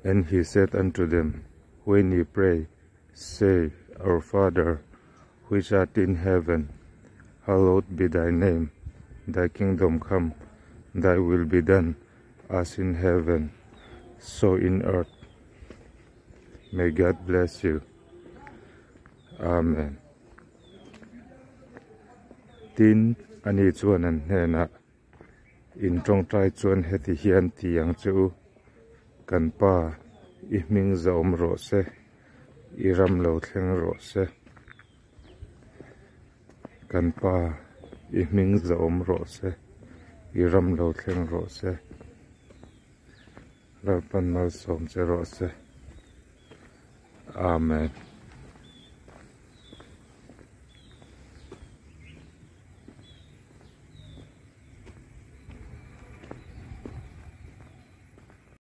And he said unto them, When ye pray, say, Our Father, which art in heaven, hallowed be thy name. Thy kingdom come, thy will be done, as in heaven, so in earth. May God bless you. Amen. Tin, ani chuan an hnenah, In tawngtai chuan heti hian ti ang che u, Kan Pa, i hming zahawm rawh se, i ram lo thleng rawh se. Kan Pa, i hming zahawm rawh se, i ram lo thleng rawh se. Lalpan malsawm che rawh se. Amen.